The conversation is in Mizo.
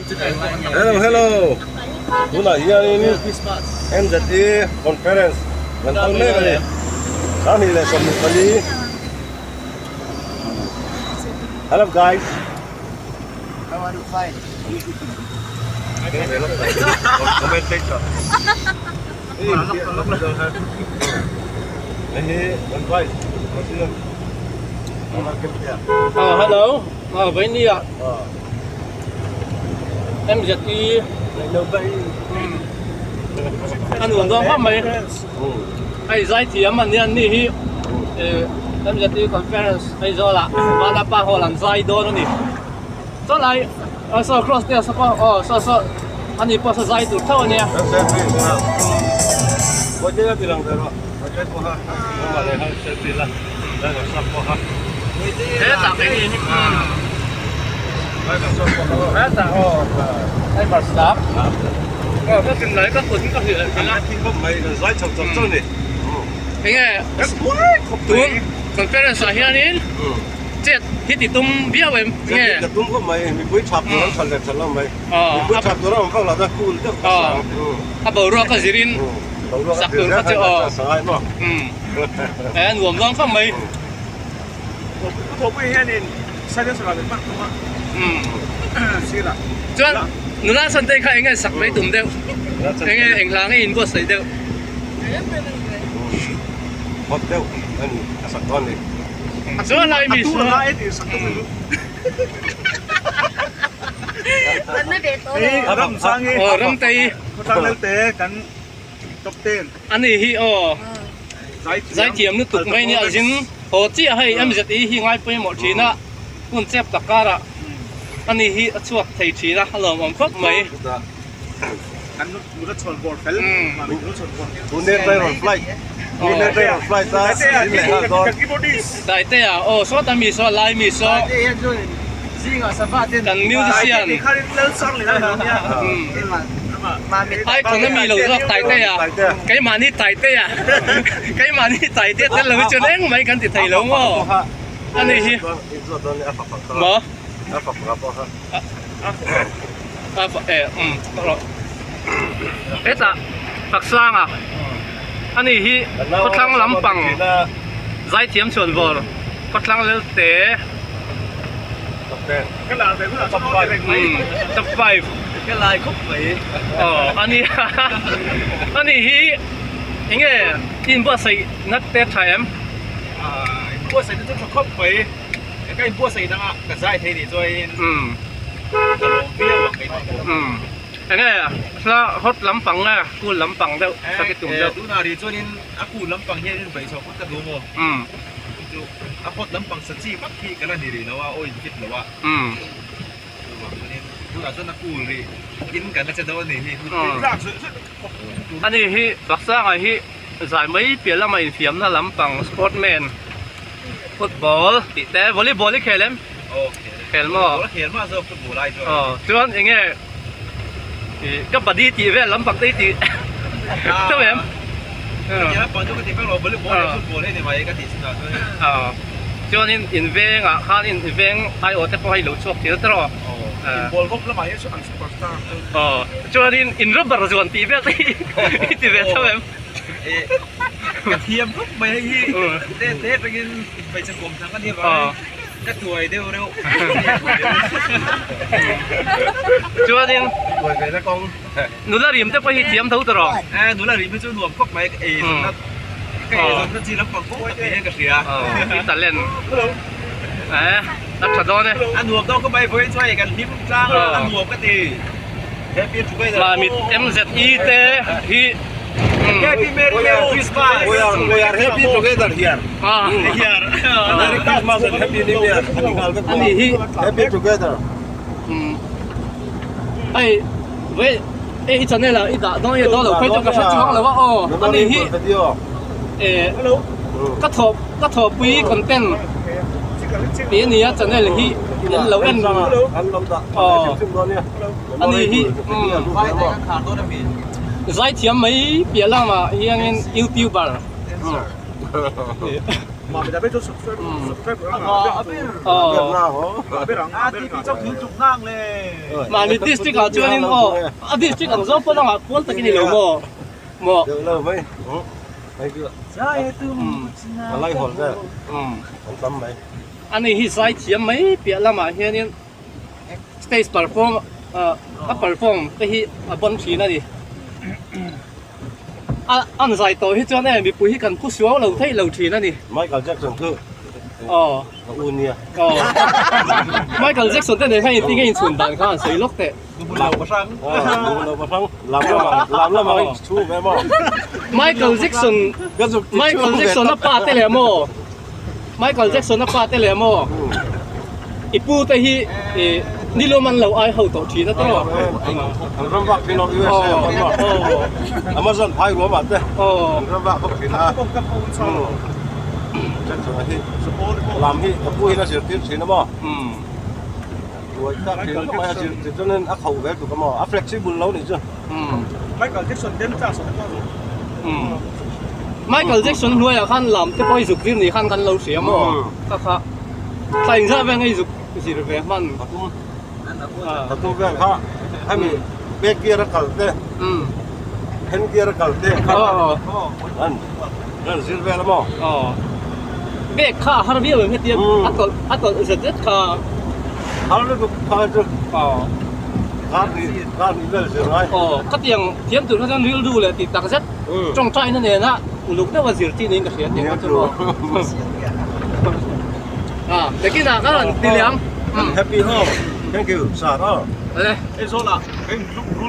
Hello hello tunah hianin MZE conference kan kal mek a ni 2024 Hello guys How are you fine? Commentator Hei hi kan vice president Hello Vainia MZE a nuam dawn khawp mai hei zaithiam an nia an ni hi MZE conference Aizawl ah Vanapa hall an zai dawn a ni chuan lai saw cross te saw pawh aw saw saw ani pawh saw zai tur tho a nia. Hetah kei ni hetah aw hei bawrhsap aw ka sim lai ka kut ka hrilh a enge tun conference ah hianin chet hi ti tum viau em nge a boruak a zirin sak tur kha chu aw a nuam dawn khawp mai. Chuan nula Santei kha enge sak mai tum deuh enge eng hla nge in buatsaih deuh. Chuan lai mi aw Ramtei ani hi aw. Zaithiam lutuk mai nia a zin haw chiah hei MZE hi ngai pawimawh thin a hun chep tak karah ani hi a chhuak thei thin a a lawmawm khawp mai. Taitea aw sawta mi saw lai mi saw kan musician Icon a mi lo zawk Taitea keimahni Taitea keimahni Taitea tel lo hi chuan engmah hi kan ti thei lo maw a ni hi maw hetah Faksanga a ni hi khawthlang lampang zaithiam chhuanvawr khawthlang lelte Top 5 Ka lai khawp mai. Aw ani ani hi enge in buatsaih nat te tha em? In buatsaih na chu tha khawp mai. Ka in buatsaih dangah ka zai thei nih chuan ka lawm viau ang keimah pawh. Enge hla hot lampang nge cool lampang deuh ka ti tum deuh. Tunah rih chuanin a cool lampang hian in vaihchhuah phawt ka duh maw? Chu a hot lampang sa chi vak hi ka la ni rih lo a, aw in fit lo a. Chuvang chuanin tunah chuan a cool rih in kan la che dawn a nih hi. Ani hi Baksanga hi zai mai piah lama infiamna lampang sportman football tih te volleyball i khel em? Aw khel e. Khel maw? Football a khel mah zawk football ai chuan. Aw chuan eng nge ih kabaddi tih vel lampang te i tih teuh em? Ka lampang chu ka ti vek lo volleyball leh football hei ni mai ka tih chinah chuan. Aw chuanin in vengah khan in veng aiawh te pawh hei lo chhuak thil tawh rawh. Aw inball vawk lamah hian chu an superstar. Aw chuanin in rubber zuan tih vel te hi i ti ve tho em? Ka thiam khawp mai hei hi te te atangin hmeichhe kawm thang a nih avangin ka tuai deuh reuh. Chuanin nula rim te pawh hi thiam tho ta rawh. Nula rim hi chu nuam khawp mai ka ei zawn na ka ei zawn na chi lampang pawh tak ni hian ka hria. I talent a tha dawn e. A nuam dawn khawp mai vawiin chuan kan hlim tlang a a nuam ka ti. Happy together. Mamit MZE te hi Happy Merry Merry Christmas. We are happy together here. Here. Merry Christmas and Happy New Year. Ani hi Happy together. Hei ve e i channel ah i dah dawn nge dawn lo phei chu ka hre chuang lo a aw ani hi e ka thawh ka thawhpui content tih a ni a channel hi in lo en aw ani hi zaithiam mai piah lamah hianin youtuber. Mahni district ah chuanin aw a district ang zawng pawn angah kual takin i lo maw maw. Ani hi zai thiam mai piah lamah hianin stage perform a perform te hi a bon thin a ni. A an zai tawh hi chuan e mipui hi kan phu suau lo theih lo thin a ni. Michael Jackson chu Aw. ka u nia. Aw. Michael Jackson te nen khan engtin nge inchhun dan kha an sawi lawk teh. Duhmun lo pahrang. Aw, duhmun lo pahrang. Lam lamah lam lamah i chhu ve maw? Michael Jackson Ka zuk ti chhu Michael ve Jackson a tawp. pa te leh maw? Michael Jackson a pa te leh maw i pu te hi i nilawm an lo ai ho tawh thin a tawh. An ram vak thin awm USA a awm a. Amazon phai ruam ah te an ram vak ho thin a. Jackson a hi lam hi ka pu hian a zirtir thin a maw. Ruai tak thin khawp mai a zirtir chuanin a kho ve tuk a maw a flexible lo nih chu. Michael Jackson dem chance a awm a. Michael Jackson hnuaiah khan lam te pawh i zuk zir ni khan kan lo hria maw? Kha kha thla inzah vel nge i zuk zir ve hman? Ka tum vel kha hemi back gear a kal te hand gear a kal te kha an an zir vel a maw? Aw back kha a har viau em hetia a tawlh a tawlh zet zet kha. Har lutuk kha chu. Aw. Kar hnih kar hnih vel zir ngai. Aw ka tiang thiam tur kha chuan rilru leh tih tak zet tawngtaina nena uluk deuha zir chi niin ka hria tih kha chu maw. A nakinah ka rawn ti leh ang. Happy ho. Thank you sir aw. Awle. Aizawl ah ka in tluk rul.